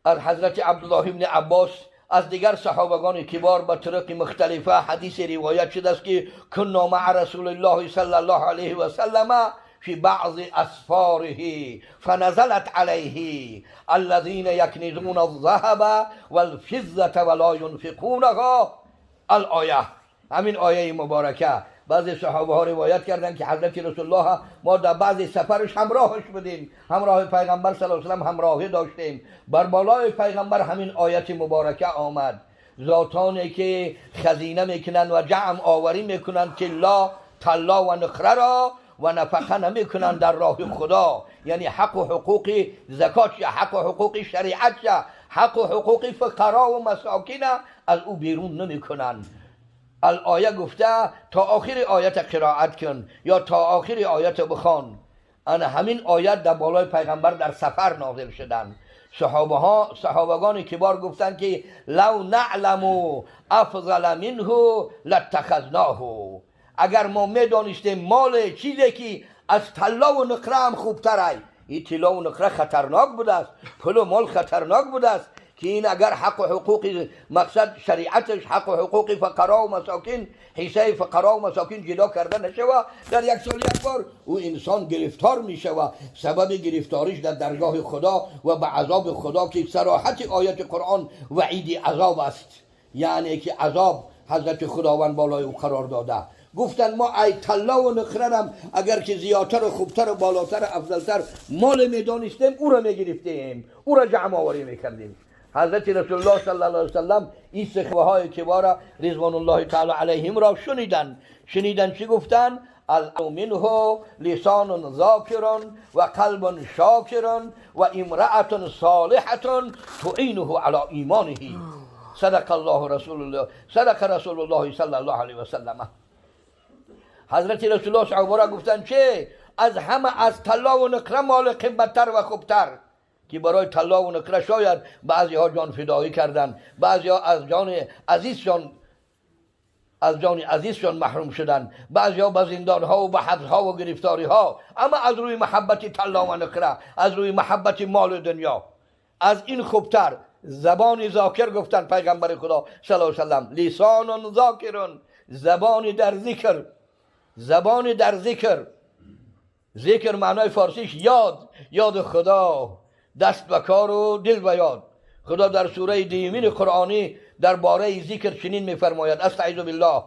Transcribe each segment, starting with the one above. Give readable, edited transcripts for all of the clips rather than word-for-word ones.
از حضرت عبدالله ابن عباس، از دیگر صحابگان کبار به طرق مختلفه حدیث روایت شده است که کنا مع رسول الله صلی الله علیه و سلم في بعض أسفاره فنزلت عليه الذين يكنزون الذهب والفضة ولا ينفقونها الآیه. همین آیه مبارکه. بعضی صحابه ها روایت کردند که حضرت رسول الله ما در بعضی سفرش همراهش بودیم، همراه پیغمبر صلی الله علیه و سلم همراهی داشتیم. بر بالای پیغمبر همین آیت مبارکه آمد. ذاتانی که خزینه میکنند و جمع آوری میکنند طلا و نقره را و نفقه نمیکنند در راه خدا، یعنی حق و حقوق زکات، حق و حقوق شریعت، حق و حقوق فقرا و مساکین از او بیرون نمیکنند. الآیه گفته تا آخر آیت قرائت کن یا تا آخر آیت بخوان. انا همین آیت در بالای پیغمبر در سفر نازل شدن. صحابگان کبار گفتند که لو نعلم افضل منه لاتخذناه. اگر ما میدانستیم مال چیزی که از طلا و نقره هم خوبتر، این طلا و نقره خطرناک بوده است، پول و مال خطرناک بوده است، که این اگر حق و حقوق مقصد شریعتش حق و حقوق فقرا و مساکین، حصه فقرا و مساکین جدا کرده نشوه، در یک سال یک بار او انسان گرفتار میشوه. سبب گرفتاریش در درگاه خدا و به عذاب خدا که صراحت آیت قرآن وعید عذاب است، یعنی که عذاب حضرت خداوند بالای او قرار داده. گفتن ما ای طلا و نقره اگر که زیادتر و خوبتر و بالاتر و افضلتر مال میدانستیم او را میگرفتیم، او را جمع آوری میکردیم. حضرت رسول الله صلی الله علیه وسلم این سخوه های کبار رضوان الله تعالی علیهم را شنیدن. شنیدن چی گفتن؟ منه لسان ذاکر و قلب شاکر و امرأة صالحة تعینه علی ایمانه. صدق الله رسول الله، صدق رسول الله صلی الله علیه وسلم. حضرت رسول الله صحابه را گفتن چه؟ از همه از طلا و نقره مال قیمت‌تر و خوبتر، که برای طلا و نقره شاید بعضی ها جان فدایی کردن، بعضی ها از جان عزیزشان محروم شدن، بعضی ها به زندان ها و به حبس ها و گرفتاری ها، اما از روی محبت طلا و نقره، از روی محبت مال دنیا، از این خوبتر زبان ذاکر گفتن پیغمبر خدا صلی الله علیه و سلم، لسان ذاکر، زبان در ذکر، زبان در ذکر. ذکر معنای فارسیش یاد، یاد خدا، دست به کار و دل به یاد. خدا در سوره دیمین قرآنی درباره ذکر چنین می‌فرماید: استعیذ بالله،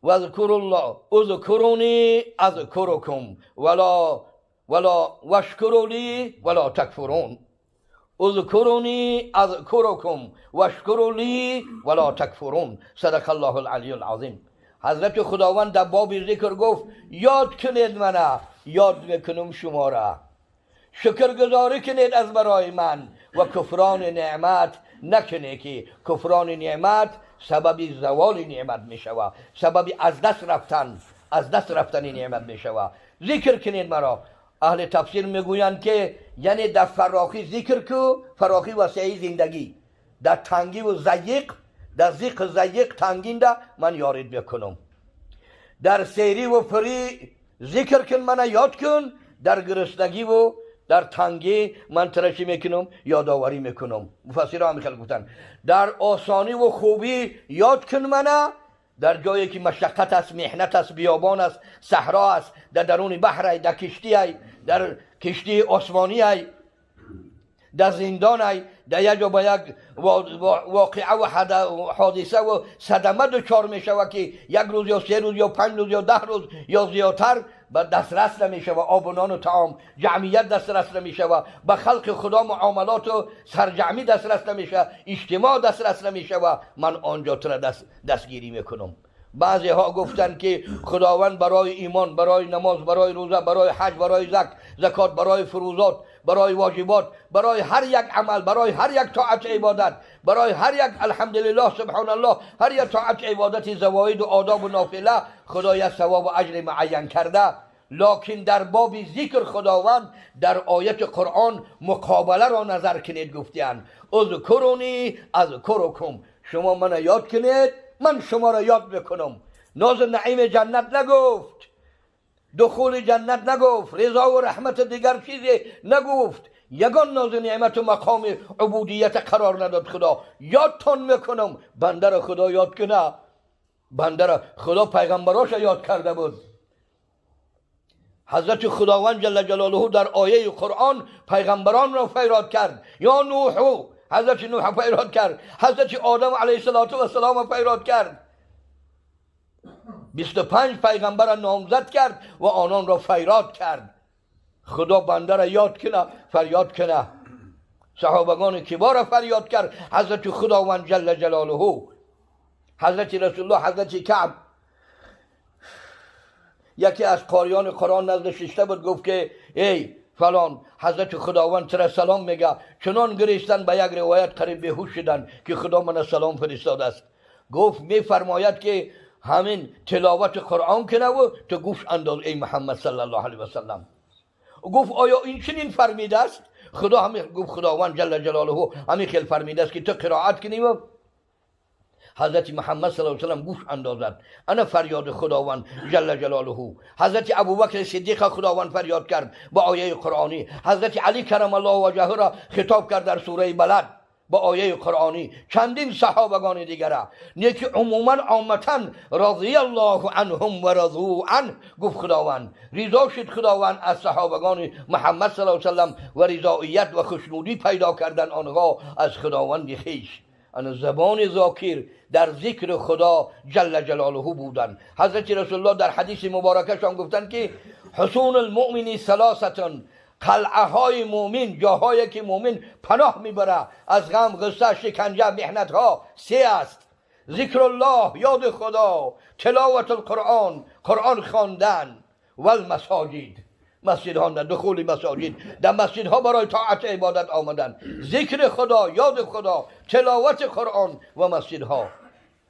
واذکروا الله اذکرونی اذکرکم ولا ولا واشکروا لی ولا تکفرون. اذکرونی اذکرکم واشکروا لی ولا تکفرون. صدق الله العلی العظیم. حضرت خداوند در باب ذکر گفت یاد کنید منه، یاد میکنم شما را، شکرگزاری کنید از برای من و کفران نعمت نکنید، که کفران نعمت سبب زوال نعمت میشود، سبب از دست رفتن، از دست رفتن نعمت میشود. ذکر کنید مرا. اهل تفسیر میگویند که یعنی در فراخی ذکر کو، فراخی وسیع زندگی، در تنگی و ضیق، در ضیق ضیق تنگینده من یارید میکنم. در سیری و فری ذکر کن، من یاد کن. در گرسنگی و در تنگی من ترشی میکنم، یادآوری میکنم. مفسرها هم خیلی گفتن در آسانی و خوبی یاد کن منه، در جایی که مشقت است، محنت است، بیابان است، صحرا است، در درون بحر، در کشتی، در کشتی آسمانی، در زندان، در یک جا با یک واقعه و حادثه و صدمه دچار می شود که یک روز یا 3 روز یا 5 روز یا 10 روز یا زیادتر به دسترس نمی شود، آب و نان و طعام، جمعیت دسترس نمی شود، به خلق خدا معاملات و سرجمعی دسترس نمی شود، اجتماع دسترس نمی شود، من آنجا تو را دستگیری میکنم. بعضی ها گفتند که خداوند برای ایمان، برای نماز، برای روزه، برای حج، برای زکات، برای فروضات، برای واجبات، برای هر یک عمل، برای هر یک طاعت عبادت، برای هر یک الحمدلله سبحان الله، هر یک طاعت عبادت، زواید و آداب و نافله، خدای ثواب و اجر معین کرده. لکن در باب ذکر خداوند در آیت قرآن مقابله را نظر کنید، گفتند اذکرونی اذکرکم، شما من یاد کنید من شما را یاد بکنم. ناز نعیم جنت نگفت، دخول جنت نگفت، رضا و رحمت دیگر چیزی نگفت، یگان ناز نعمت و مقام عبودیت قرار نداد خدا. یادتان میکنم بنده را خدا یاد کنه، بنده را خدا پیغمبراش یاد کرده بود. حضرت خداوند جل جلاله در آیه قرآن پیغمبران را فریاد کرد، یا نوح، حضرت نوح فریاد کرد، حضرت آدم علیه السلام فریاد کرد، 25 پیغمبر را نامزد کرد و آنان را فریاد کرد. خدا بنده را یاد کنه، فریاد کنه. صحابگان کبار را فریاد کرد حضرت خداوند جل جلاله. حضرت رسول الله، حضرت کعب، یکی از قاریان قرآن نزد ششته بود، گفت که ای فلان، حضرت خداوند تر سلام میگه. چنان گریستن، به یک روایت قریب بیهوش شدن که خدا من سلام فرستاده است. گفت میفرماید که همین تلاوت قرآن کنه و تو گوش انداز ای محمد صلی الله علیه و سلم. گفت آیا این چنین فرمیده است؟ خدا همین گفت، خداوند جل جلاله همین خیل فرمیده است که تو قرائت کنی و حضرت محمد صلی الله علیه و سلم گوش اندازد. انا فریاد خداوند جل جلاله. حضرت ابوبکر صدیق خداوند فریاد کرد با آیه قرآنی. حضرت علی کرم الله وجهه را خطاب کرد در سوره بلد با آیه قرآنی. چندین صحابگان دیگره نیکی عموما عامتا رضی الله عنهم و رضوا عنه، گفت خداوند رضا شد خداوند از صحابگان محمد صلی الله علیه و سلم و رضایت و خوشنودی پیدا کردن آنها از خداوند خویش. ان زبان ذاکر در ذکر خدا جل جلاله بودن. حضرت رسول الله در حدیث مبارکشان گفتند که حصون المؤمن ثلاثه، قلعه های مؤمن، جاهایی که مؤمن پناه میبره از غم، غصه، شکنجه، محنت ها، سه است: ذکر الله، یاد خدا، تلاوت القرآن، قرآن خواندن، و المساجد، مسجدها، دخول مساجد، در مسجدها برای طاعت عبادت آمدن، ذکر خدا، یاد خدا، تلاوت قرآن و مسجدها.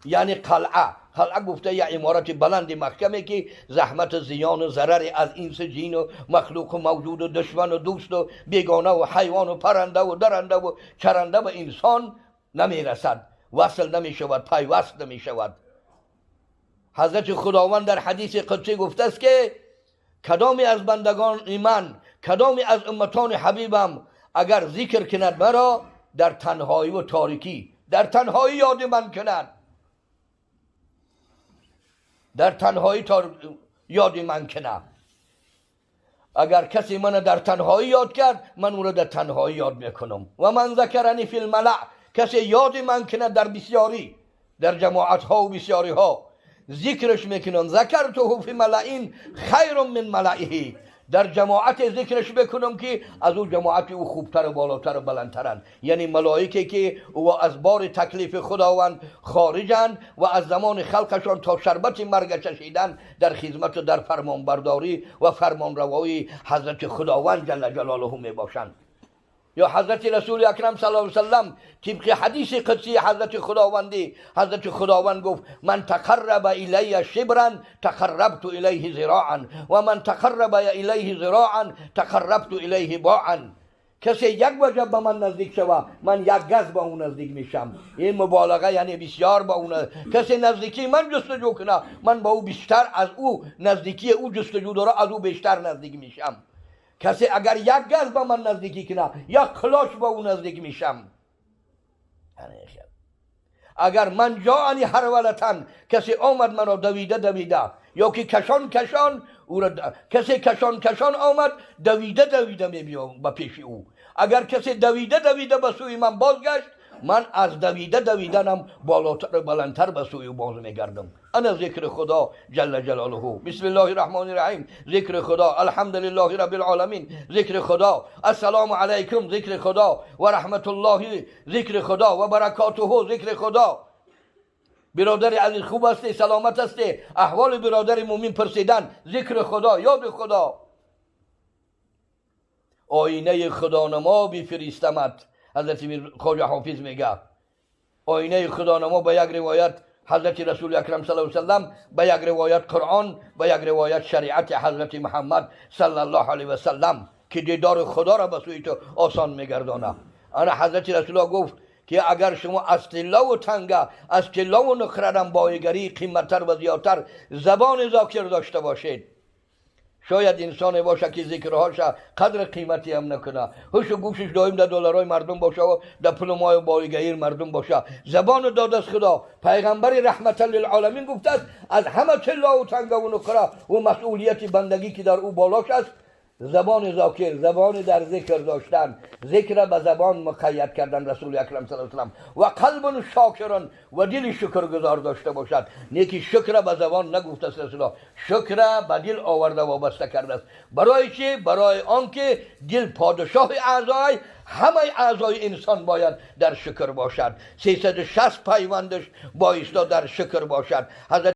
یعنی قلعه، قلعه گفته یه عمارت بلند محکمه که زحمت زیان و ضرر از انس جین و مخلوق و موجود و دشمن و دوست و بیگانه و حیوان و پرنده و درنده و چرنده و انسان نمیرسد، وصل نمیشود، پیوست نمیشود. حضرت خداوند در حدیث قدسی گفته است که کدامی از بندگان من، کدامی از امتان حبیبم اگر ذکر کند مرا در تنهایی و تاریکی، در تنهایی یاد من کند، در تنهایی یاد من کند، اگر کسی من در تنهایی یاد کرد من او را در تنهایی یاد میکنم. و من ذکرنی فی الملأ، کسی یاد من کند در بسیاری، در جماعت ها و بسیاری ها ذکرش میکنن، ذکرته فی ملئین خیر من ملئه، در جماعت ذکرش بکنم که از او جماعت او خوبتر و بالاتر و بلندترند. یعنی ملائکه که او از بار تکلیف خداوند خارجند و از زمان خلقشان تا شربت مرگ چشیدن در خدمت و در فرمانبرداری و فرمانروایی حضرت خداوند جل جلاله می باشند. یا حضرت رسول اکرم صلی الله علیه و سلم طبق حدیث قدسی حضرت خداوندی، حضرت خداوند گفت من تقرب الی شبرا تقربت الیه ذراعا و من تقرب الیه ذراعا تقربت الیه باعا. کسی یک وجب به من نزدیک شوه من یک گز با اون نزدیک میشم. این مبالغه، یعنی بسیار با اون. کسی نزدیکی من جستجو کنه من با او بیشتر از او نزدیکی او جستجو داره، از او بیشتر نزدیک میشم. کسی اگر یک گز با من نزدیکی کنه یک کلاش با او نزدیک میشم. اگر من جاانی هرولتن، کسی آمد مرا دویده دویده، یا که کشان کشان او را کسی کشان کشان آمد دویده دویده میبیام به پیش او. اگر کسی دویده دویده به سوی من بازگشت من از دویده دویدنم بالاتر و بلندتر به سوی او باز میگردم. انا ذکر خدا جل جلاله. بسم الله الرحمن الرحیم، ذکر خدا، الحمدلله رب العالمین، ذکر خدا، السلام علیکم، ذکر خدا، و رحمت الله، ذکر خدا، و برکاته، ذکر خدا. برادر عزیز خوب هستی، سلامت هستی، احوال برادر مومن پرسیدن، ذکر خدا، یاد خدا. آینه خدا نما بفرستمت، حضرت خواجه حافظ میگه آینه خدا نما. به یک روایت حضرت رسول اکرم صلی الله علیه و سلم، به یک روایت قرآن، به یک روایت شریعت حضرت محمد صلی الله علیه و سلم که دیدار خدا را به سوی تو آسان میگردانه. انا حضرت رسول الله گفت که اگر شما از طلا و تنگه، از طلا و نقره بایگری قیمتتر و زیادتر زبان ذاکر داشته باشید، Шояд инсоне боша ки зикрҳоша қадр қиматӣ ҳам накуна, ҳушу гӯшаш доим дар долларҳои мардум боша ва дар пулу мою боигаир мардум боша. Забону дод аз Худо. Пайғамбари раҳматан лилъоламин гуфтааст, аз ҳама тиллову тангаву нуқра ва масъулияти бандагӣ ки дар ӯ болош аст, забони зокир, забони дар зикр доштан, зикра ба забон муқайяд кардан Расули Акрам саллаллоҳу алайҳи васаллам, ва қалбун шокирун, ва дили шукргузор дошта бошад. Неки шукра ба забон нагуфтааст Расулуллоҳ, шукра ба дил оварда вобаста кардааст. Барои чӣ? Барои он ки дил подшоҳи аъзой, ҳамаи аъзои инсон бояд дар шукр бошад. 360 пайвандаш боиста дар шукр бошад. Ҳазрат